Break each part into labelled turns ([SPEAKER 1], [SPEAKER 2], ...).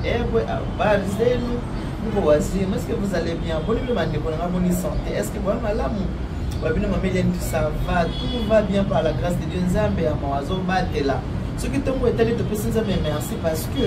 [SPEAKER 1] Ebwe, habari zenu, mko wazima, est-ce que vous allez bien? Boni bino bandeko na nga, boni santé, est-ce que boya malamu? Babino mama Eliane, ça va, tout va bien par la grâce de Dieu. Nzambe ya mawa azobatela. Soki ntongo etali topesi Nzambe merci parce que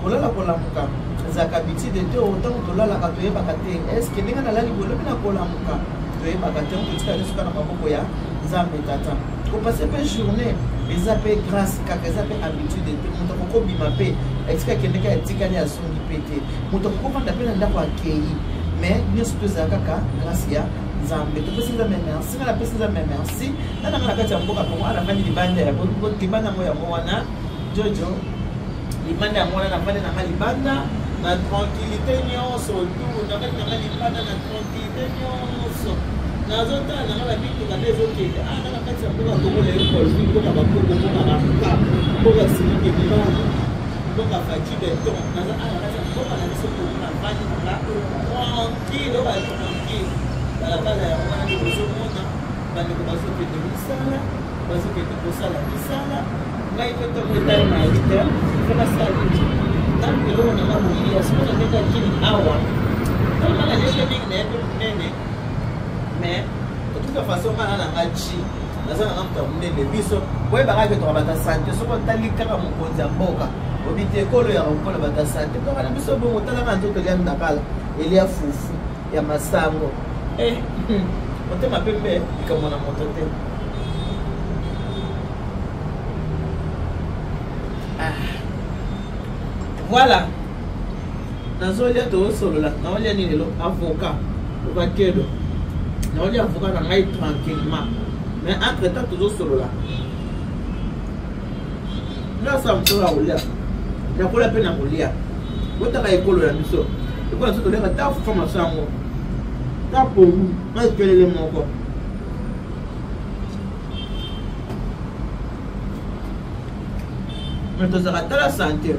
[SPEAKER 1] kolala kolamuka ezalaka habitude te. Ntango tolalaka toyebaka te est-ce que ndenge nalali boye lobi nakolamuka, toyebaka te. Totika nyonso kaka na maboko ya Nzambe Tata. Kopase mpe journée eza mpe grâce kaka, eza mpe habitude te. Moto akokobima mpe esika akendeki atikali azongi mpe te. Moto akokofanda mpe na ndako akei, mais nyonso to ezala kaka grâce ya Nzambe. Topesi Nzambe merci. Nga napesi Nzambe merci. Nga nanga na kati ya mboka Kongo, anafandi libanda ya libanda yango yango wana jojo libanda yango wana nafandi nanga libanda na tranquillité nyonso tu nafandi nanga libanda na tranquillité nyonso, nazotala nanga babituka nde ezokende. Ah, nga na kati ya mboka Kongo na ekolfi, mboka bakoko, mboka baka, mboka Simike Mbangu, mboka Faci Beton. Naza awa na kati ya mboka na biso Kongo, nafandi nanga tranquille, oyo bali tranquille. Balabala yango wana nde bozomona bandeko bazokende misala, bazokende kosala misala. Ngai mpe ntongo etali na 8 heures fo nasala nini? Ntango eloko na nga kolia siko na ndenge akini awa, ntango nga naleki mingi na ye mpe monene, mais de toute façon nga na nanga ji naza nanga moto ya monene. Biso boyebaka ke toka bata sante. Soki otali kaka mokonzi ya mboka obi te ekolo ya kokola bata sante, toka na biso bongo. Otalaka nzoto elia ndakala, elia fufu ya masango, eh, motema pembe, likambo na moto te. Ah. Voilà, nazolia, tozosolola. Naolia nini lelo? Avocat, ovakedo. Naolia avocat na ngai tranquillement, mais entre temps tozosolola. Nasala mosala ya kolia, nakola mpe na kolia. Botaka ekolo ya biso, ekolo na biso toliaka ta fufa masango, ta pondu na ekelele moko. Mais tozalaka tala sante.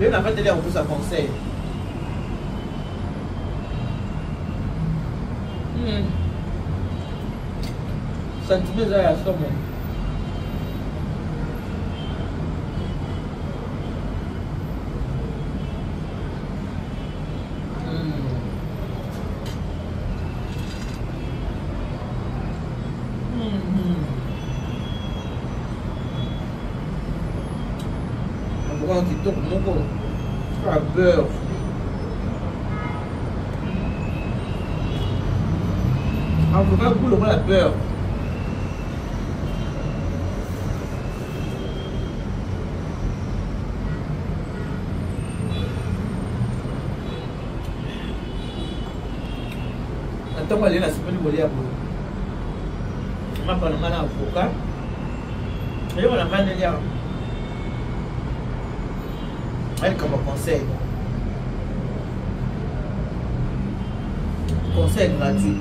[SPEAKER 1] Lelo nafandeli ya kopesa conseil. Sentiment eza ya somo. Avocat kitoko moko ka beurre. Avocat goût lokola beurre. Na ntongo alei nasepeli kolia boye mapa na ngai na avocat. Eloko na vandeli awa likambo conseil, conseil gratuit.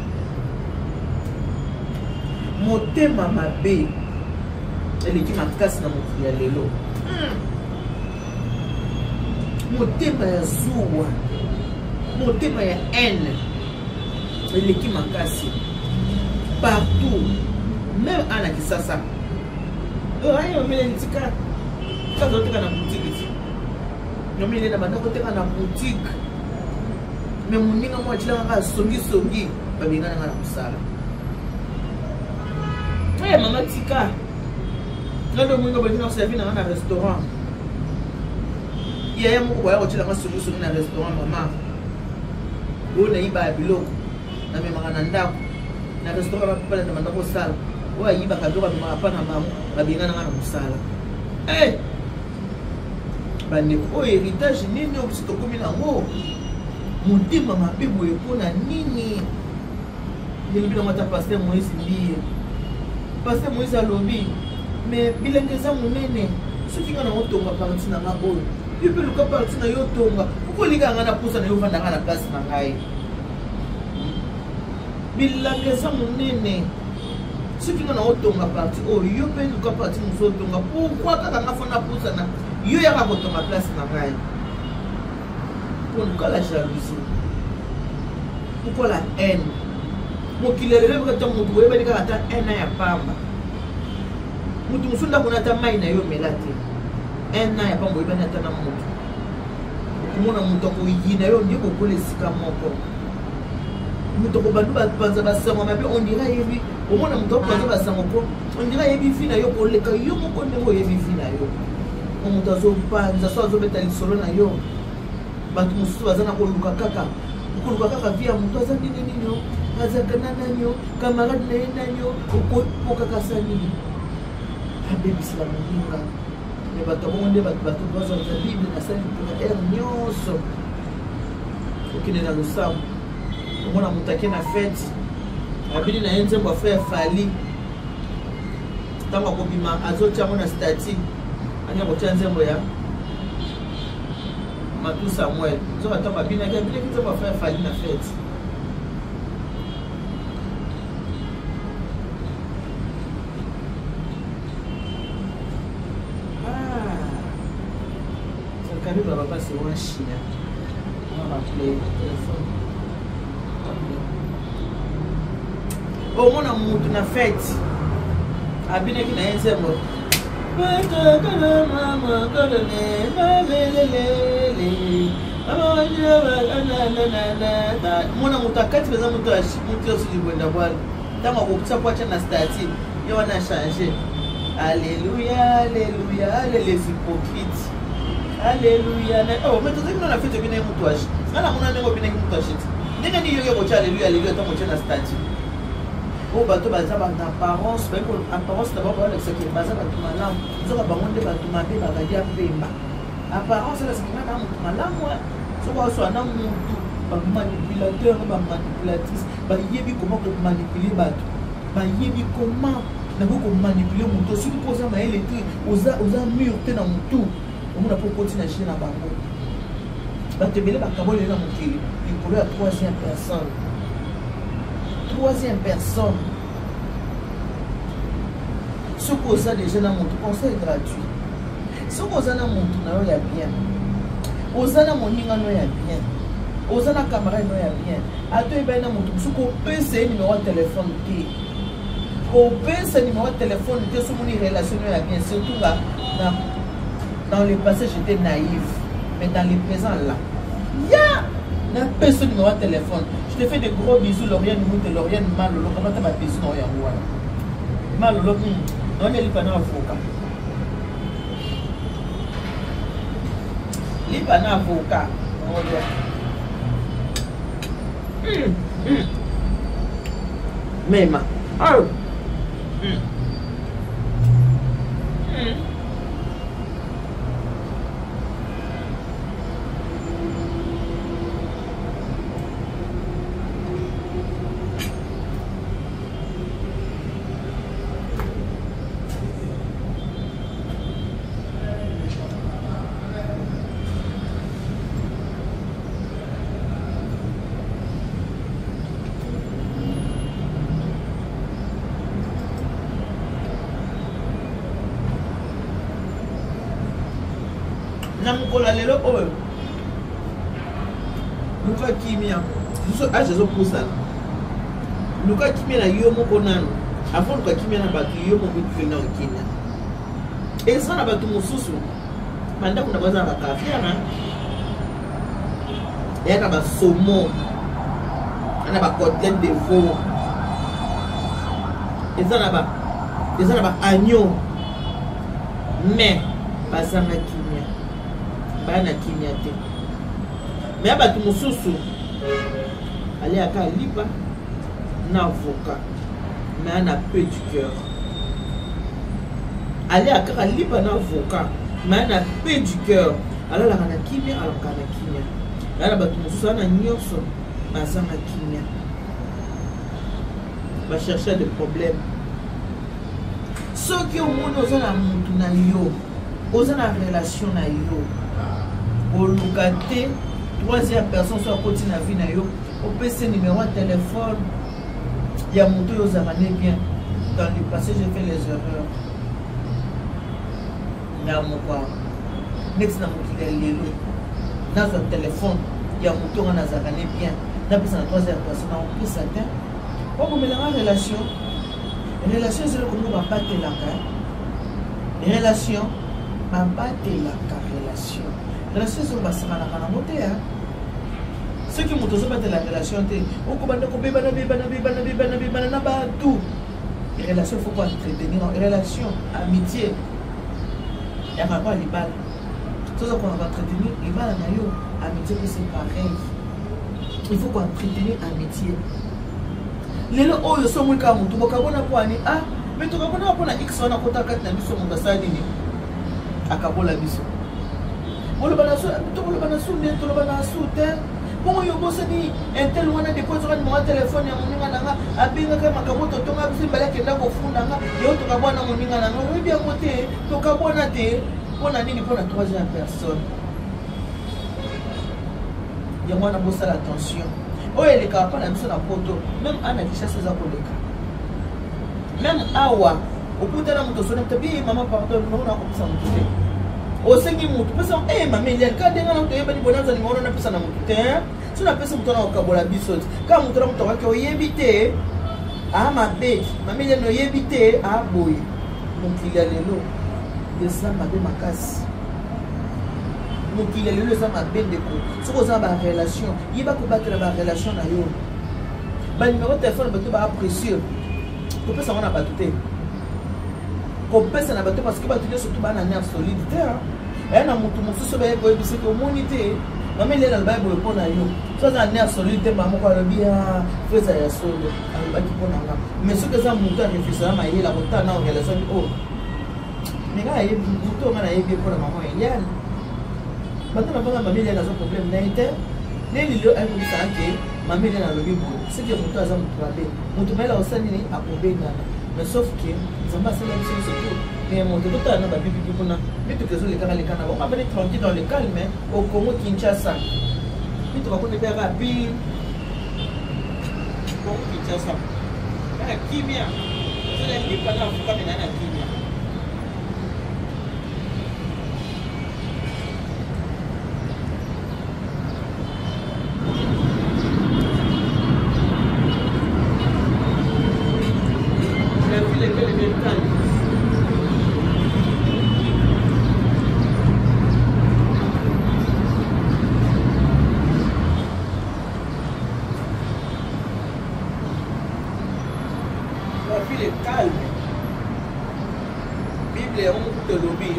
[SPEAKER 1] Motema mabe eleki makasi na mokili ya lelo. Motema ya zuwa, motema ya haine eleki makasi partout, même ana Kisasa. Ayi omele tika kaza oteka na boutique ti nomele na banda koteka na boutique, mais moninga moko atilaka kaka songisongi, babengana nga na mosala. Oya mama tika nga nde omoninga bolinga koservi na nga na restaurant. Yaya moko boya kotilanga songisongi na restaurant. Mama oyo nayibaka biloko namemaka na ndako na restaurant, bapala na banda kosala oyo ayibaka biloko amemaka mpa na bango, babengana nga na mosala. Eh! Bandeko, oyo héritage nini oyo biso tokomi nango? Motema mabe boye mpona nini? Elobi nango ata pasteur Moïse Mbiye. Pasteur Moïse alobi mais bilenge eza monene. Soki nga nango tonga parti na nga oyo, yo mpe luka parti na yo tonga. Poko olingaka nga na posa na yo ovandaka na place na ngai. Bilanga eza monene. Soki nga naotonga parti oyo, yo mpe luka parti mosusu otonga. Pourquoi kaka nga fo napusana, yo yaka kotonga place na ngai? Pourquoi la jalousie? Pourquoi la haine? Mokili ya lelo ebika ntango motu boyebani kaka ata un an ya pamba, motu mosusu ndako na ata mai na yo omela te, un an ya pamba oyebani ata na motu, okomona moto akoyina yo nde kokola esika moko. Moto akobanda bapanza basango mabe, on dirait ayebi. Omona moto akopanza basango po on dirait ayebi vie na yo koleka yo moko ndenge oyebi vie na yo. Moto azopanza so azobeta lisolo na yo, bato mosusu baza na koluka kaka koluka kaka vie ya moto aza ndenge nini, o azalaka na nani, o camarade na ye nani, o okokakasa nini, abebisela moninga. Me bato bongo nde bato bato bazwa Bible, nasali prière nyonso, okende na losambo, omona moto ake na fete, abini na ye nzembo ya frère Fally. Ntango akobima, azotia yango na statut, anya kotia nzembo ya Matu Samuel. Nzoka ntango abinaki, abinaki nzembo ya frère Fally na fete. Zakari baba basi wa chien. On va appeler téléphone. Omona mutu na fete abinaki na ye nzembo. Mona moto akati mpenza moto moto nyonso libwenda bwala. Ntango akokisa po atya na statut ye wana, change alleluya, alleluya, alle les hypocrites, alleluya. Oh, mais tozalaki na fete, obinaki moto age, nga namona ndenge obinaki moto age ti ndenge nini yoki kotya alleluya, alleluya ntango otya na statut. Oyo bato baza na apparence, bayebi apparence na bango, balakisaki baza bato malamu, nzoka bango nde bato mabe, bakadia pemba. Apparence elakisaki nga na moto malamu. Soki azwa na motu, bamanipulateur na bamanipulatrice bayebi koma komanipule bato, bayebi koma nakoki komanipule moto. Soki mpo oza mayele te, oza mûr te na motu, omona mpo okoti na jeu na bango. Bato ebele bakabolele na mokili likolo ya troisième personne, troisième personne. Soki oza déjà na motu, conseil gratuit, soki oza na motu na yo ya bien, oza na moninga no ya bien, oza na camarade no ya bien, ata oyebani na motu mosusu, kopesa ye numéro ya telefone te, kopesa numéro ya telefone te. So omoni relation no ya bien, surtout nga na dans le passé j'étais naïve, mais dans le présent là ya napesa numéro ya téléphone. Je te fais de gros bisous, Lauriane Mute, Lauriane Malolo, kamata babisous na oyo yango wana. Malolo, naolia lipa na avocat, lipa na avocat olia. Mema oh. Na mokolo ya lelo oyo, luka kimia. Biso age ezopusana, luka kimia na yo moko nano avant luka kimia na bato. Yo moko luka nano kimia. Eza na bato mosusu, bandako na baza na bacaviar, eya na basaumon, na bacôtelette de veau, eza na ba agneau, mais bazanga kimia, baya na kimia te. Me ya bato mosusu aliaka lipa na avocat, mais ana paix du cœur. Aliaka kaka lipa na avocat, mais ana paix du cœur, alalaka na kimia, alaka na kimia. Ya na bato mosusu ana nyonso, bazanga kimia, bachercheur de problème. Soki omoni oza na mutu na yo, oza na relation na yo, oluka te troisième personne. So akoti na vie na yo, opesi numéro ya telefone ya moto oyo ozalaka ne bien. Dans le passé, j'ai fait les erreurs. Nga moko awa neti na mokili ya lelo nazwa telefone ya moto nga nazalaka ne bien napesa na 3 heures passé na opesa te okomelanga relation. Relation eza eloko moko babatelaka. Relation babatelaka, relation, relation ezo basakanaka nango te. Soki moto ozobatela relation te, okobanda kobebana bebana bebana bebana bebana na bato. Relation, faut ko entretenir relation. Amitié yaka kwa libala, toza kona ko entretenir libala na yo. Amitié mpe c'est pareil, il faut ko entretenir amitié. Lelo oyo so omoni kaka motu bokabona mpo ani, ah, me tokabonaka mpo na x wana kota kati na biso. Moto asala nini? Akabola biso. Boloba na tokoloba na su nde toloba na su te. Bongo yo bosani un tel wana, depuis azoka nimero ya telefone ya moninga na nga, abengaka makambo totonga biso mibale, akenda kofunda nga. Yo tokabwana moninga na nga, oyebi yango te. Tokabwana te mpo na nini? Mpo na troisième personne. Yango wana bosala attention. Oyo elekaka mpo na biso na Poto, même ana Kinshasa eza koleka. Même awa okutana moto, osoni moto bi mama pardon, nimero nakopesa moto te. Osengi motu, pesa. E mama Eliane, ka ndenge na toyebani boye, nazwa nimero napesa na motu te. So napesi moto wana, kokabola biso te. Kaka moto na moto akaki, oyebi te, a mabe. Mama Eliane, oyebi te, a boye. Mokili ya lelo eza mabe makasi. Mokili ya lelo eza mabe, ndeko. Soki oza na barelation, yeba kobatela barelation na yo. Banimero telefone bato baa précieux, kopesa yango na bato te, kopesa na bato, parce que bato nyonso tu baa na nerf solide te. Eya na motu mosusu baye koyebisa ke omoni te, mama Eliane alobaki boye mpo na yo. So aza na nerf solide te, mama moko alobi fo eza ya solo, alobaki mpo na nga. Mais soki eza motu areflechisa na mayele, akotala na relation bi oyo me nga nayebi motu oyo, nga nayebi ye mpo na mama Eliane. Bato na banga mama Eliane aza problème na ye te. Nde lelo ayebisaka ke mama Eliane alobi boye, seke motu aza motu mabe. Motu mayele akosala nini? Akobengana. Mais sauf ke Nzambe asala biso biso to mais moto totala na babibibi kuna, mituka ezolekaka leka na bango, avandi tranquille dans le calme. Au Congo Kinshasa, mituka kuna ebe rapide. Congo Kinshasa na kimia, ozala lipa na afukami na kimia. La ville est belle et bien calme. La ville est calme. Bible yango mokuta elobi,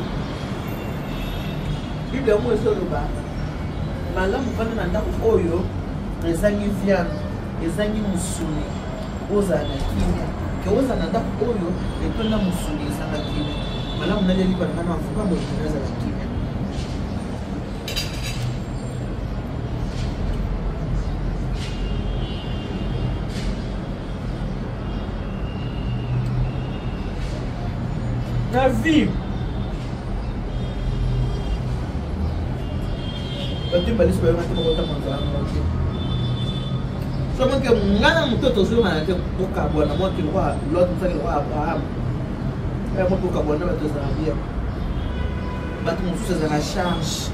[SPEAKER 1] Bible yango ezoloba malamu vanda na ndako oyo ezangi viande, ezangi mosuni, ozala na kimia, ke ozala na ndako oyo etonda mosuni, ezanga kimia. Malamu nalia lipa na nga na avuka boye, nazala kimia. Na vie, bato mibale so bayokana te, bakotama nzala moko te. Soki ke nga na moto tozongana te, kokabwana mwa ke lokwa Lot, mosaki lokwa Abraham, mo tokabwana, bato ezala bien. Bato mosusu ezala charge.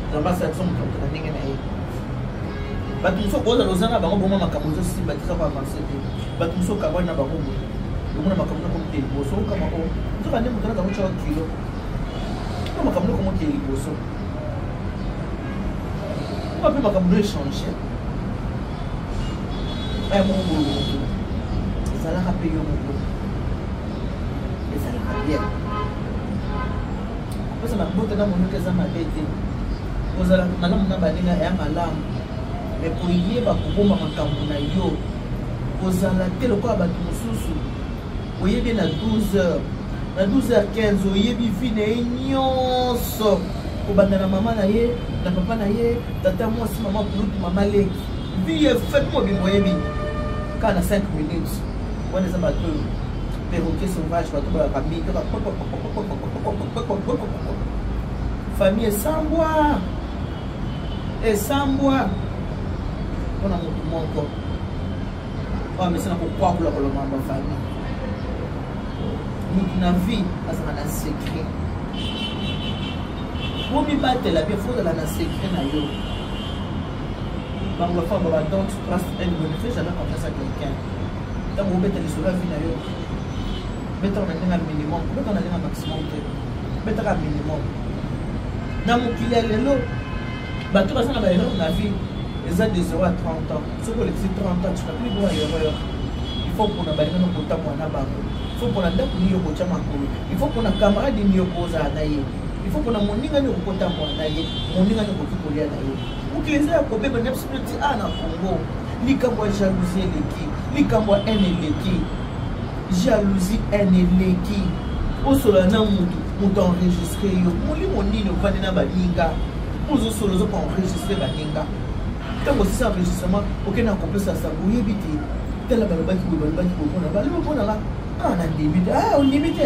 [SPEAKER 1] Nzambe asala biso moto moto na ndenge na ye. Bato mosusu okozala oza na bango bongo, makambo ezosimba te, eza koavance te. Bato mosusu okabwani na bango boye, omona makambo nakomi te liboso. Okama o nzoka nde moto naza kotya kilo o makambo nakomoke liboso oka mpe makambo no echange. Aya moko boye, moto ezalaka mpe yo moko, ezalaka bien. Kopesa mabota na monoki eza mabe te. Kozala malamu na baninga ya malamu, me koyeba kobomba makambo na yo. Kozala te lokola bato mosusu, oyebi na 12 heures, na 12 heures 15, oyebi vie na ye nyonso, kobanda na mama na ye, na papa na ye, tata mwasi, mama kulutu, mama leki, vie efait mobimba oyebi kaka na 5 minutes. Wana eza bato oyo perroquet sauvage, bato balaka mingi. Famille esambwa, esambwa mpona motu moko oyo amesana kokwakula kolomamba famille. Mutu na vie azala na secret. Po mibatela bien, faut ozala na secret na yo. Banglophone baba don't trust anyone, ne fais jamais confiance à quelqu'un. Ntango obeta lisolo ya vie na yo, betaka na ndenge ya minimum, kobeta na ndenge ya maximum te, betaka minimum. Na mokili ya lelo, bato baza na ba erreur na vie eza de 0 à 30 ans. Soki olekisi 30 ans, tu n'as plus droit à erreur. Il faut mpona balinga no kotambola na bango, il faut mpona ndako nini okotya makolo, il faut mpona camarade nini okozala na ye, il faut mpona moninga nini okotambola na ye, moninga nini okoki kolia na ye. Mokili eza ya kobeba na biso ti a na Congo. Likambo ya jalousie eleki, likambo ya haine eleki, jalousie, haine eleki. Osola na mutu, moto enregistre yo. Molimo nini ovandi na baninga, ozosola ozoka enregistre baninga. Ntango osisi enregistrement, okende na kopesa sango, oyebi te tala balobaki boye, balobaki boye mpona balobi mpona nga. Ah, nandimi te. Ah, ondimi te.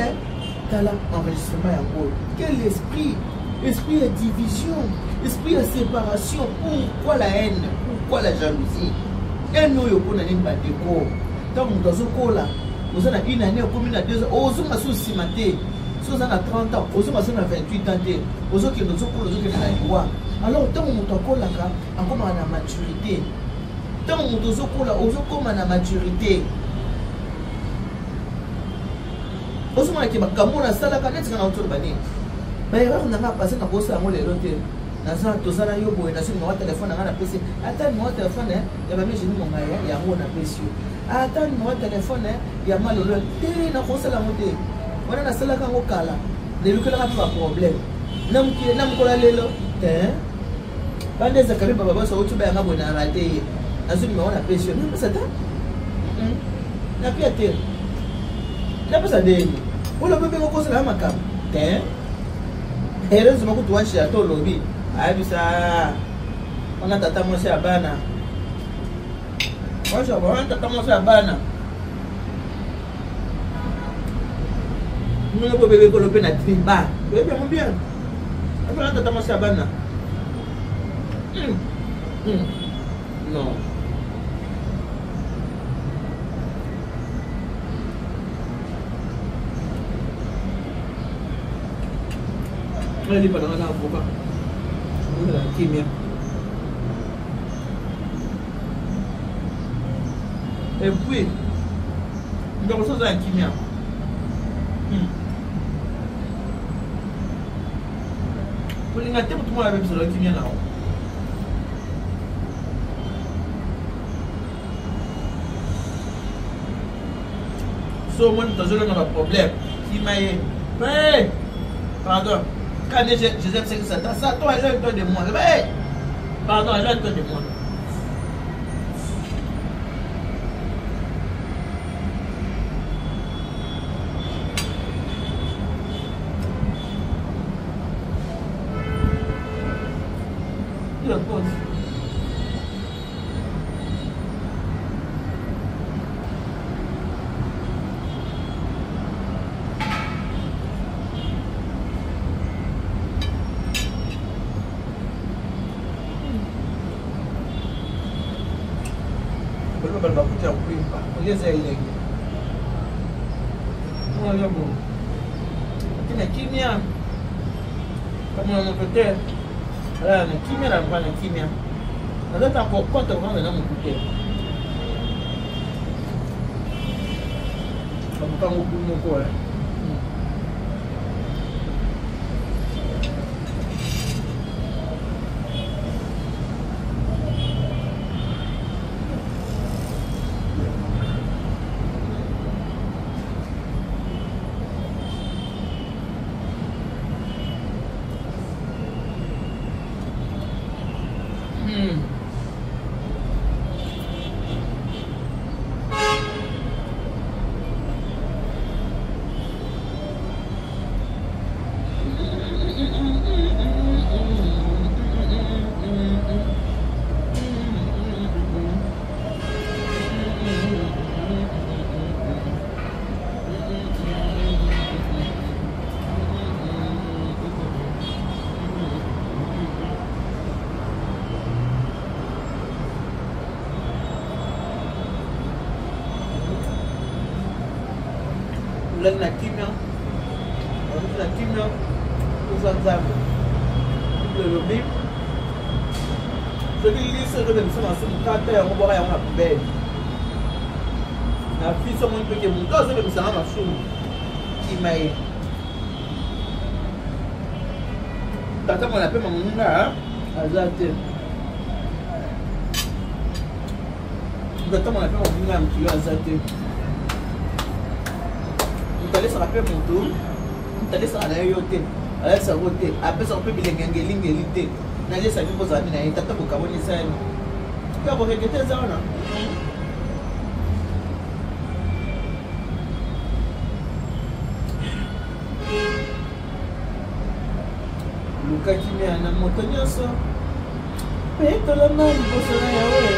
[SPEAKER 1] Tala enregistrement yango. Quel esprit! Esprit ya division, esprit ya séparation. Pourquoi la haine? Pourquoi la jalousie? Haine oyo mpona nini bandeko? Ntango moto azokola, oza na une année, okomi na 2 ans, ozonga so nsima te. So oza na 30 ans, ozonga so na 28 ans te. Ozokende, ozokola, ozokende na liwa. Alors ntango moto akolaka, akomaka na maturité. Ntango moto ozokola, ozokoma na maturité. Ozomona ke makambo nasalaka neti nga na otoloba nini, baerreur na nga pase nakosala yango lelo te. Naza toza na yo boye, nazwi numero ya telefone na nga, napesi ata numero ya telefone ya mami Genie Mongaya, yango napesi yo ata numero ya telefone ya malolo te. Nakosala yango te, wana nasalaka yango kala, nelukelaka mpe baproblème na mokili na mokolo ya lelo te. Banda ezaka mpe baba baso auti bayanga boye na rate ye, nazwi numero napesi yo, napesa te, napia te, napesa ndenge olobi obenga okosala ya makambo te. Heureusement kutu wanshi ata olobi ayebisa wana tata mwasi ya bana, wanshi wana tata mwasi ya bana ndenge po bebe kolo mpe na triba oyebi yango bien, wana tata mwasi ya bana. Non. Lipa na nga na avocat ozala kimia. Et puis ndeko, so oza ya kimia, kolinga te motu moko abebisela kimia na yo. So omoni moto azolonga baproblème, kima ye. Hey, pardon. Quand Joseph sait que Satan, Satan, éloigne-toi de moi. Hey, pardon, éloigne-toi de moi. Tu la pose. Bakuti ya kwimba oyo eza elenge oyo bo ati na kimia, kamona moto te, ala na kimia, na na kimia, naza ta compte rendre na motu te. Babukango ku moko. Olali na kimia. bino toza Nzambe. Bible elobi soki liso ezobebisa masumu, kata yango, bwaka yango na poubelle. Na fiso omoni mpe ke moto azobebisanga masumu, kima ye. Tata mwana mpe mamonga aza te. Tata mwana mpe mamonga ya mokili aza te. Moto alesaka mpe moto, moto alesaka na ye yo te, alesaka yo te, apesaka mpe bilenge ya ngelingeli te. Nalesaki mpo ozalaki na ye tata bokaboni esalemi mpe akoregete eza wana. Luka kimia na moto nyonso, petolama liboso na Yawe.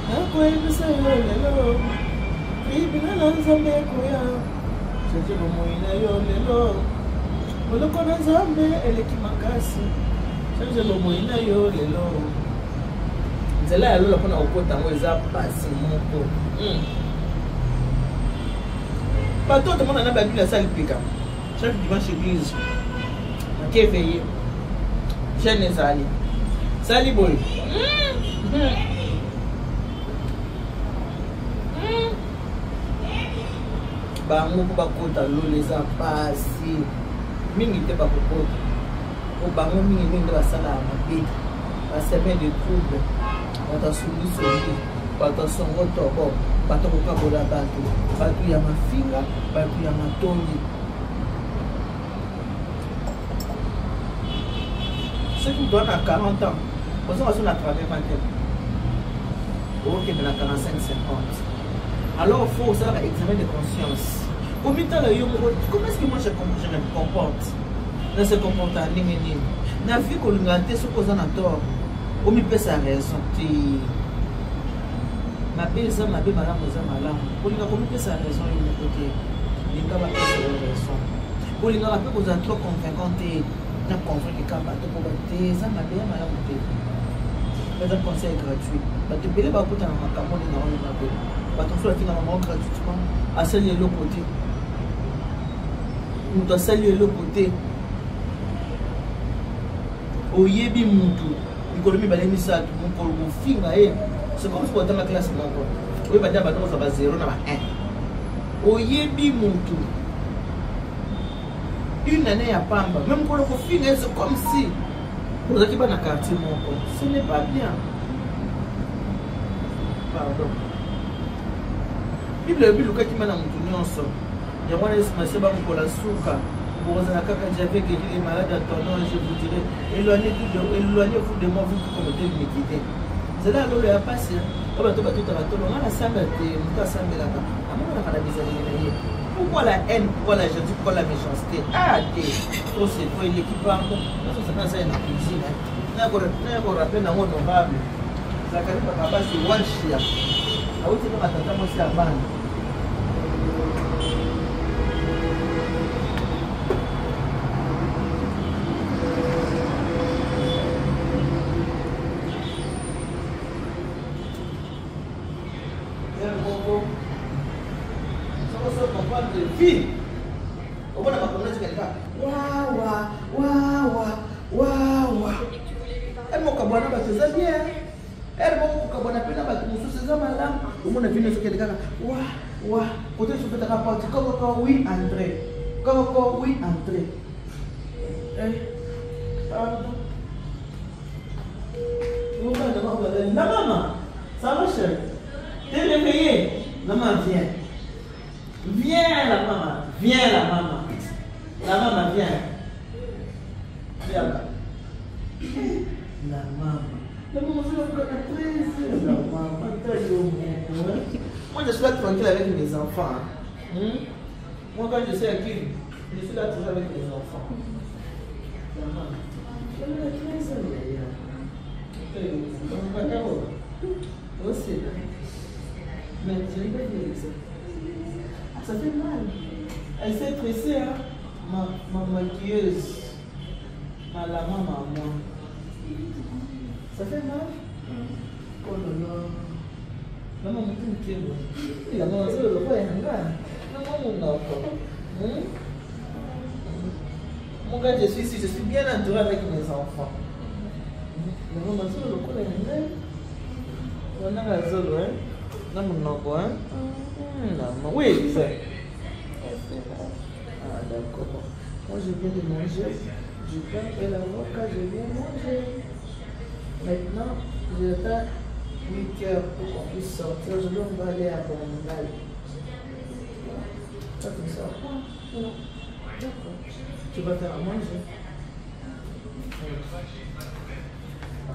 [SPEAKER 1] Nakoyebisa yo lelo, tribunal ya Nzambe ekoya. Change bomoi na yo lelo, moloko na Nzambe eleki makasi. Change bomoi na yo lelo. Nzela ya lola mpona kokota yango eza pasi moko. Bato oyo tomona na Babile asali pika chaque dimanche église, ake veille, jeune ezali sali boye. Bango mpo bakota lola eza pasi mingi te, bakokota po bango mingi mingi nde basalaka mabe, basemain de trouble, bato asongisongi, bato asongo tobo, bato kokabola bato, bato ya mafinga, bato ya matongi. Soki moto wana na 40 ans ozonga so na travers te, okende na 45, 50, alors faut osalaka examen de conscience, komitala yo moko: comment est ce que moi je me comporte? Na se comporte ndenge nini na vie? Kolingaka te soki oza na tort, omipesa raison te. Mabe eza mabe, malamu eza malamu. Kolinga komipesa raison yo moko te, linga bapesa yo raison. Kolingaka mpe kozala trop convaincant te, na convaincre ka bato mpo te eza mabe ya malamu te. Eza conseil gratuit. Bato ebele bakutana makambo nde na oyo mabe. Bato mosusu bafingaka bango gratuitement, asali eloko te. Moto asali eloko te, oyebi mutu mikolo mibale misato, mokolo kofinga ye, c'est comme soki otanga classe moko, oyeba nde bato kozwa ba 0 na ba 1. Oyebi mutu une année ya pamba, mais mokolo kofinga ye, c'est comme si ozalaki bana quartier moko. Ce n'est pas bien, pardon. Bible elobi lukaki ma na motu nyonso. Yango wana Yesu Masiya bamokola suka bokozala kaka: j'avais guéri les malades à ton nom, je vous dirai: éloignez-vous de moi, vous qui commettez l'iniquité. Nzela ya lolo ya pasi. Oyo bato batutaka tolo, nga nasambela te. Moto asambelaka amonanaka na bizaleli na ye. Pourquoi la haine? Pourquoi la jalousie? Pourquoi la méchanceté? Ah te, trop c'est trop, eleki, pardon. Nazosaka nasala na cuisine, nayakorape nango honorable Zakari Bakabasi Wanshia, awuti kaka tata mwasi ya bana. Moko soko so comprendre vie, omona makambo ezokende kaka wawa wawa wawa. Mokabwana bato eza bien, ere moko kokabwana mpe na bato mosusu eza malamu. Omona vino ezokende kaka wa wa kote sopetaka porte kokoko, oui, entre, kokoko, oui, entre. Pardon. La maman, ça va, chérie? T'es réveillée? Maman, viens. Viens, la maman. Viens, la maman. La maman, viens. Viens là. La maman. La maman, c'est la 13. La maman, moi, je suis là tranquille avec mes enfants. Hein? Moi, quand je suis à qui, je suis là toujours avec mes enfants. La maman. La 13 aussi. Mais je l'ai pas dit ça. Ah, ça fait mal. Elle s'est tressée, hein? Ma maquilleuse. Ma la maman, moi. Ça fait mal? Oh là là. Maman, mon petit. La maman, c'est le roi, hein? Maman, mon enfant. Mon gars, je suis ici, je suis bien entouré avec mes enfants. Yango mazolo lokola ya ngai. Wana mazolo, hein? Na monoko, hein? Maman. Oui, Elisa. Ah, d'accord. Moi, je viens de manger du pain et l'avocat, je viens manger. Maintenant, j'attends 8 heures pour qu'on puisse sortir. Je dois aller à Bandal. Toi, tu ne sors pas? Non. D'accord. Tu vas faire à manger.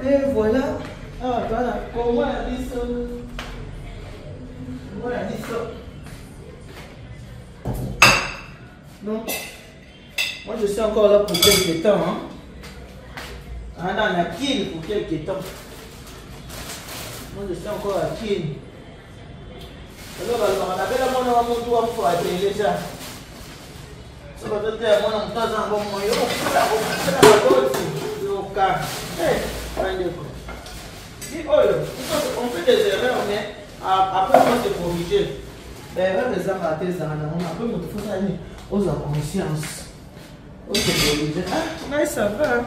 [SPEAKER 1] Et voilà. Ah, toi, là, comment la dit ça? Comment la dit ça? Non. Moi, je suis encore là pour quelques temps. Hein? Ah non, on a kill pour quelques temps. Moi, je suis encore à kill. Alors, balobaka nabela mwana wa motu wa mpo ateleza so bazoteya mwana moto aza yango moyo okula okula baboti yoka bandeko si oyo on fait des erreurs, mais après faut se corriger. Baerreur ezanga te, ezanga nango. Après moto fosala nini? Ozwa conscience, ose corriger. Ah, ngai ça va.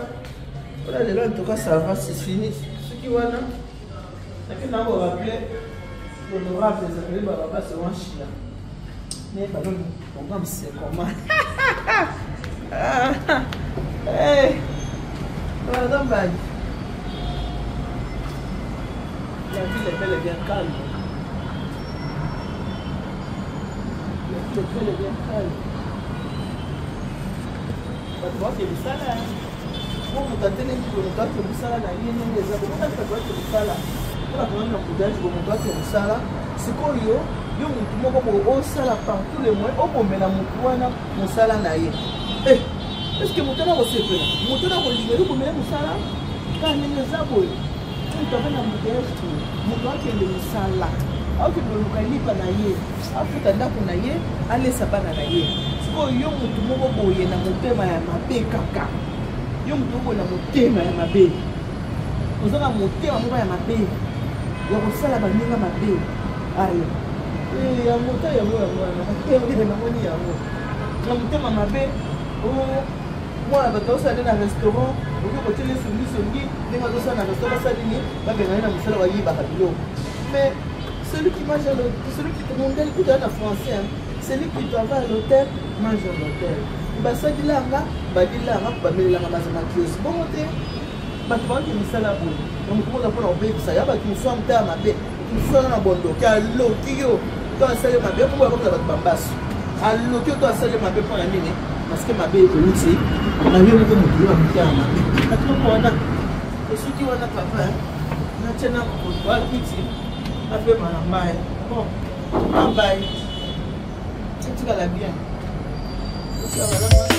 [SPEAKER 1] Ola lelo, en tout cas ça va, c'est fini. Soki wana nake nango rappeler l'honorable Zacharie Bababaswe Wanshila mais ballon programme, c'est comment? Ah, hey, pardon, bad. La ville est belle et bien calme. La ville est belle et bien calme. Bato bake mosala mo moto atelemi boye, moto ake mosala na ye ndenge eza bongo. Bato bake mosala mpona tozali na kudage bo moto ake mosala. Sikoyo yo motu moko boye osala par tous les moyens obomela motu wana mosala na ye. Eh, est ce que moto wana kosepela, moto wana kolinga yo bomela mosala kaka ndenge eza boye? Moto aza na embouteillage boye, moto akende mosala, akende koluka lipa na ye, afuta ndako na ye, alesa bana na ye. Sikoyo yo motu moko boye na motema ya mabe kaka, yo motu moko boye na motema ya mabe, oza na motema moko ya mabe ya kosala baninga mabe. Ayo yango ta yango yango wana namoni yango na motema mabe. Mwana bato azosala nde na restaurant, okoki kotyela songisongi ndenge azosala na restaurant, basala nini? Babengani na mosala, bayibaka biloko. Mais celui qui mange à l'hôtel, celui qui mondele kuta na français, hein, celui qui travaille à l'hôtel mange à l'hôtel. Basalilanga, badilanga, bamelelanga, bazanga kiosi bongo te. Bato baoki misala boye na moto moza mpona kobebisa ya bato mosusu ya motema mabe, moto mosusu aza na bondoki, aloki yo to asali mabe mpo boya bato bambasu, aloki yo to asali mabe mpo na nini? Parce que mabe euti na yo moko, moto yo ya motema mabe. Bato moko wana esuki wana. Papa natia na kiti napema na mai. Bon, mabai etikala bien, etikala.